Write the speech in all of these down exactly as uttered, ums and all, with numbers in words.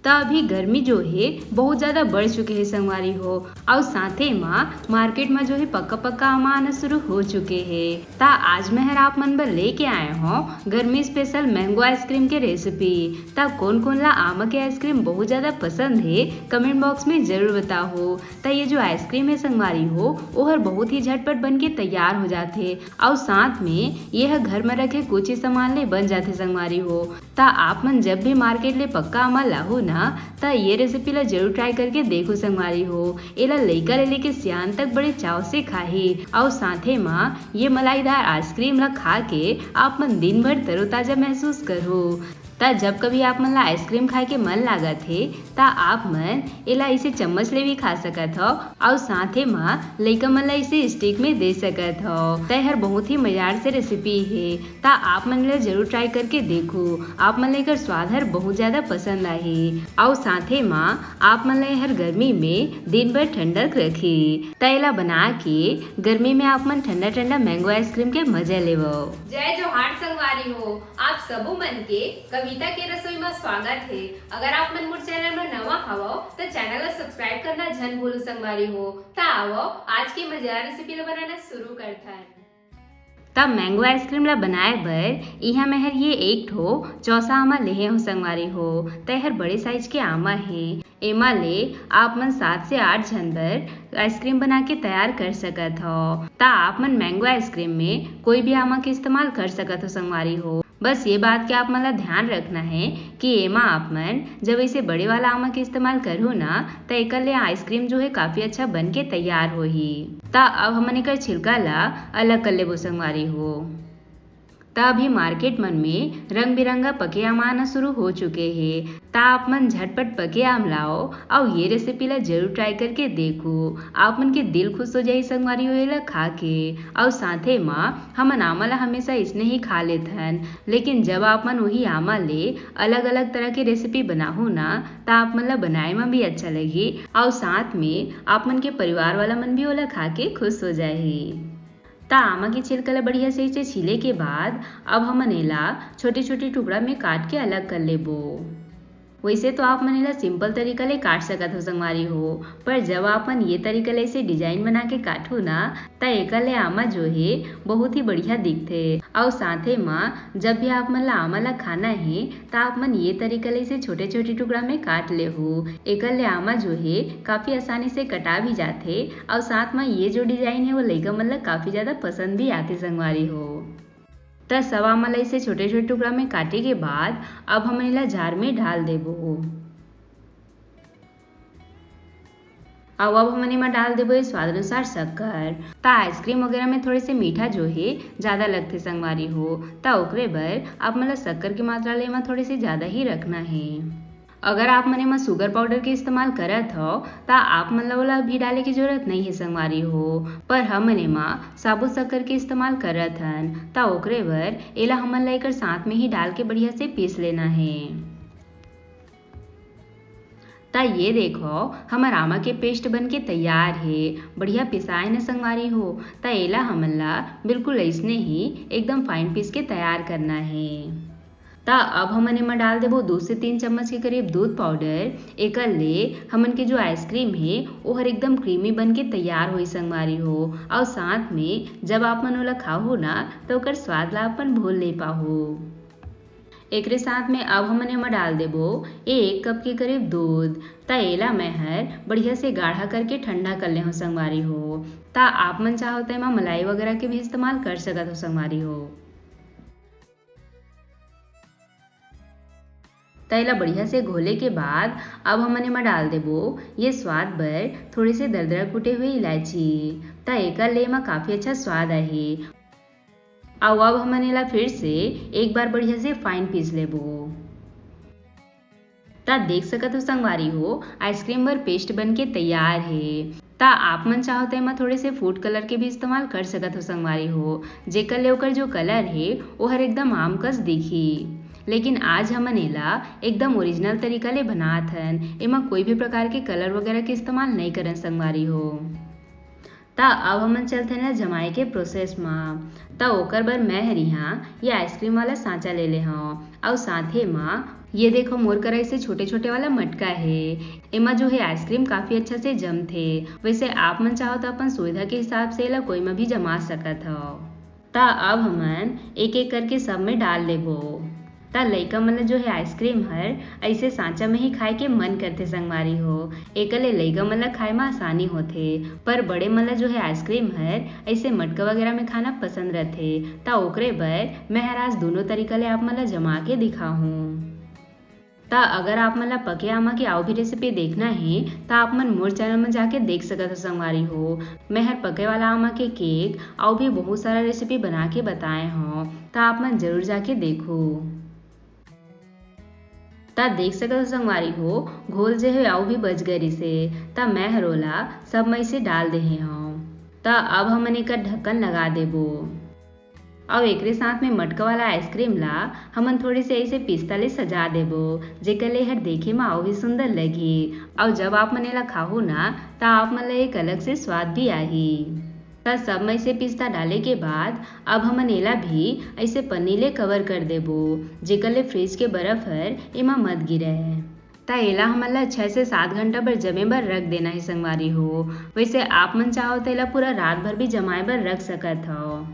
त अभी गर्मी जो हे बहुत ज्यादा बढ़ चुके हे संगवारी हो, अउ साथे म मार्केट म जो हे पक्का पक्का आमा आना शुरू हो चुके हे। त आज मैं हर आप मन बर लेके आए हों गर्मी स्पेशल मैंगो आइसक्रीम के रेसिपी। त कोन कोन ला आमा के आइसक्रीम बहुत ज्यादा पसंद हे, कमेंट बॉक्स में जरूर बताओ। त ये जो आइसक्रीम हे संगवारी हो, ओहर बहुत ही झटपट बन के तैयार हो जाथे, अउ साथ में ये ह घर म रखे कुछ ही सामान ले बन जाथे संगवारी हो। त आप मन जब भी मार्केट ले पक्का आमा लाहू ना, त ये रेसिपी ला जरूर ट्राई करके देखो संगवारी हो। एला लइका ले लेके सियान तक बड़े चाव से खाही, अउ साथे म ये मलाईदार आइसक्रीम ला खा के आप मन दिन भर तरोताजा महसूस करहू। त जब कभी आप मन ला आइसक्रीम खाए के मन लागत हे, त आप मन एला इसे चम्मच ले भी खा सकत हव, अउ साथे म लइका मन ला इसे स्टिक में दे सकत हव। त एहर बहुत ही मजेदार से रेसिपी हे, त आप मन ला जरूर ट्राई करके देखो। आप मन ला एकर स्वाद हर बहुत ज्यादा पसंद आही, अउ साथे म आप मन ला एहर गर्मी में दिन भर ठंडक रखी। त एला बना के गर्मी में आप मन ठंडा ठंडा मैंगो आइसक्रीम के मजा लेवव। जय जोहार संगवारी हो, आप सबो मन के कविता के रसोई म स्वागत हे। अगर आप मन मोर चैनल म नवा हवव, त चैनल ला सब्सक्राइब करना झन भूलू संगवारी हो। त आवव, आज के मजेदार रेसिपी ला बनाना शुरू करथन। त मैंगो आइसक्रीम ला बनाए बर इहाँ मैं हर ये एक ठो चौसा आमा लेहे हों संगवारी हो। त एहर बड़े साइज के आमा हे। एमा ले आप मन सात से आठ झन बर आइसक्रीम बना के तैयार कर सकत हव। त आप मन मैंगो आइसक्रीम में कोई भी आमा के इस्तेमाल कर सकत हो संगवारी हो। बस ये बात के आप मन ला ध्यान रखना हे कि एमा आप मन जब इसे बड़े वाला आमा के इस्तेमाल करहू ना, त एकर ले आइसक्रीम जो हे काफी अच्छा बन के तैयार होही। त अब हमन एकर छिलका ला अलग कर लेबो संगवारी हो। त अभी मार्केट मन में रंग बिरंगा पके आमा आना शुरू हो चुके हे। त आप मन झटपट पके आम लाओ, अउ ये रेसिपी ला जरूर ट्राई करके देखो। आप मन के दिल खुश हो जाही संगवारी हो एला खा के। अउ साथे म हमन आमा ला हमेशा इसने ही खा लेथन, लेकिन जब आप मन वही आमा ले अलग-अलग तरह के रेसिपी बनाहू ना, त आप मन ला बनाए म भी अच्छा लगही, अउ साथ में आप मन के परिवार वाला मन भी ओला खा के खुश हो जाही। त आमा के छिलका ला बढ़िया से इसे छीले के बाद अब हमन एला छोटे-छोटे टुकड़ा में काट के अलग कर लेबो। वैसे तो आप मन एला सिंपल तरीका ले काट सकत हो संगवारी हो, पर जब आप मन ये तरीका ले इसे डिजाइन बना के काटहू ना, त एकर ले आमा जो हे बहुत ही बढ़िया दिखथे। अउ साथे म जब भी आप मन ला आमा ला खाना हे, त आप मन ये तरीका ले इसे छोटे-छोटे टुकड़ा में काट लेहू। एकर ले आमा जो हे काफी आसानी से कटा भी जाथे, अउ साथ म ये जो डिजाइन हे वो लइका मन ला काफी ज्यादा पसंद भी आथे संगवारी हो। त सब आमा ला इसे छोटे-छोटे टुकड़ा में काटे के बाद अब हमन एला जार में डाल देबो। अउ अब हमन एमा डाल देबो ये स्वाद अनुसार शक्कर। त आइसक्रीम वगैरह में थोड़े से मीठा जो हे ज्यादा लगथे संगवारी हो, त ओकरे बर आप मन ला शक्कर के मात्रा ले एमा थोड़े से ज्यादा ही रखना हे। अगर आप मन एमा शुगर पाउडर के इस्तेमाल करत हव, त आप मन ला ओला अभी डाले के जरूरत नइ हे संगवारी हो, पर हमन एमा साबुत शक्कर के इस्तेमाल करत हन, त ओकरे बर एला हमन ला एकर साथ में ही डाल के बढ़िया से पीस लेना हे। त ये देखो, हमर आमा के पेस्ट बन के तैयार हे। बढ़िया पिसाए न संगवारी हो, त एला हमन ला बिल्कुल अइसने ही एकदम फाइन पीस के तैयार करना हे। त अब हमन एमा डाल देबो दू से तीन चम्मच के करीब दूध पाउडर। एकर ले हमन के जो आइसक्रीम हे, ओहर एकदम क्रीमी बन के तैयार होई संगवारी हो। अउ साथ में जब आप मन ओला खाहू ना, त ओकर स्वाद ला अपन भूल नइ पाहू। एकरे साथ में अब हमन एमा डाल देबो एक कप के करीब दूध। त एला मैं हर बढ़िया से गाढ़ा करके ठंडा कर ले हूँ संगवारी हो। त आप मन चाहो त एमा मलाई वगैरह के भी इस्तेमाल कर सकत हो संगवारी हो। त एला बढ़िया से घोले के बाद अब हमन एमा डाल देबो ये स्वाद बर थोड़े से दरदरा कूटे हुए इलायची। त एकर ले एमा काफी अच्छा स्वाद आही। अउ अब हमन एला फिर से एक बार बढ़िया से फाइन पीस लेबो। त देख सकत हो संगवारी हो, आइसक्रीम बर पेस्ट बन के तैयार हे। त आप मन चाहो त एमा थोड़े से फूड कलर के भी इस्तेमाल कर सकत हो संगवारी हो, जेकर ले ओकर जो कलर हे, ओहर एकदम आम कस दिखही। लेकिन आज हमन एला एकदम ओरिजिनल तरीका ले बनात हन, एमा कोई भी प्रकार के कलर वगैरह के इस्तेमाल नइ करन संगवारी हो। त अब हमन चलथन ना जमाए के प्रोसेस म। त ओकर बर मैं हर इहाँ ये आइसक्रीम वाला सांचा ले ले हव, अउ साथे म ये देखो, मोर करा ऐसे छोटे-छोटे वाला मटका हे। एमा जो हे आइसक्रीम काफी अच्छा से जमथे। वैसे आप मन चाहो त अपन सुविधा के हिसाब से एला कोई म भी जमा सकत हव। त अब हमन एक-एक करके सब में डाल लेबो। त लइका मन ल जो हे आइसक्रीम हर ऐसे सांचा में ही खाए के मन करथे संगवारी हो। एकर ले लइका मन ल खाए म आसानी होथे, पर बड़े मन ल जो हे आइसक्रीम हर ऐसे मटका वगैरह में खाना पसंद रथे। त ओकरे बर मैं हर आज दोनों तरीका ले आप मन ल जमा के दिखाहूँ। त अगर आप मन ला पके आमा के अउ भी रेसिपी देखना हे, त आप मन मोर चैनल म जाके देख सकत हो संगवारी हो। मैं हर पके वाला आमा के केक अउ भी बहुत सारा रेसिपी बना के बताए हव, त आप मन जरूर जाके देखो। त देख सकत हो संगवारी हो, घोल जे हे अउ भी बच गे रिसे, त मैं हर ओला सब मइसे डाल देहे हव। त अब हमन एकर ढक्कन लगा देबो। अउ एकरे साथ में मटका वाला आइसक्रीम ला हमन थोड़े से ऐसे पिस्ता ले सजा देबो, जेकर ले हर देखे म अउ भी सुंदर लगही। अउ जब आप मन एला खाहू ना, त आप मन ला एक अलग से स्वाद भी आही। त सब में से पिस्ता डाले के बाद अब हमन एला भी ऐसे पन्नी ले कवर कर देबो, जेकर ले फ्रिज के बर्फ हर एमा मत गिरे। त एला हमन ला छह से सात घंटा बर जमे बर रख देना हे संगवारी हो। वैसे आप मन चाहो त एला पूरा रात भर भी जमाए बर रख सकत हव।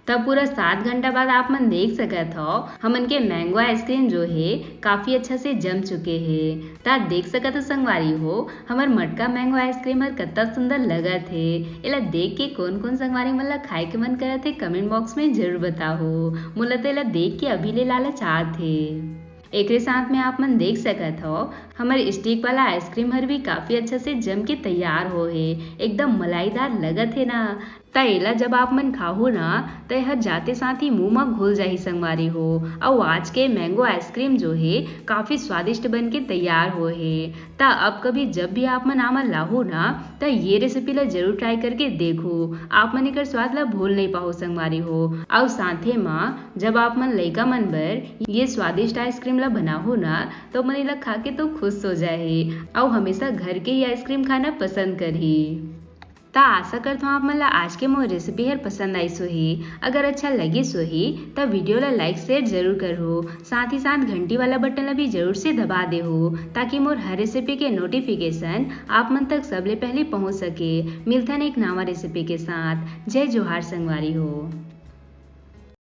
त पूरा सात घंटा बाद आप मन देख सकत हव, हमन के मैंगो आइसक्रीम जो हे, काफी अच्छा से जम चुके हे। त देख सकत हो संगवारी हो, हमर मटका मैंगो आइसक्रीम हर कत्ता सुंदर लगत हे। एला देख के कोन-कोन संगवारी मन ला खाए के मन करत हे, कमेंट बॉक्स में जरूर बताहू। मोला त एला देख के अभी ले लालच आत हे। एकरे साथ में आप मन देख सकत हव, हमर स्टिक वाला आइसक्रीम हर भी काफी अच्छा से जम के तैयार हो हे, एकदम मलाईदार लगत हे ना। त एला जब आप मन खाहू ना, त एहर जाते साथ ही मुंह म घुल जाही संगवारी हो। अउ आज के मैंगो आइसक्रीम जो हे, काफी स्वादिष्ट बन के तैयार हो हे। त अब कभी जब भी आप मन आमा लाहू ना, त ये रेसिपी ला जरूर ट्राई करके देखो, आप मन एकर स्वाद ला भूल नहीं पाहू संगवारी हो। अउ साथे म जब आप मन लइका मन बर ये स्वादिष्ट आइसक्रीम ला बनाहू ना, त मन एला खा के तो खुश हो जाही, अउ हमेशा घर के ही आइसक्रीम खाना पसंद करही। त आशा करत हूँ आप मन ला आज के मोर रेसिपी हर पसंद आइस होही। अगर अच्छा लगिस होही त वीडियो ला लाइक शेयर जरूर करहू, साथ ही साथ घंटी वाला बटन ला भी जरूर से दबा देहू, ताकि मोर हर रेसिपी के नोटिफिकेशन आप मन तक सबले पहले पहुँच सके। मिलथन एक नवा रेसिपी के साथ। जय जोहार संगवारी हो।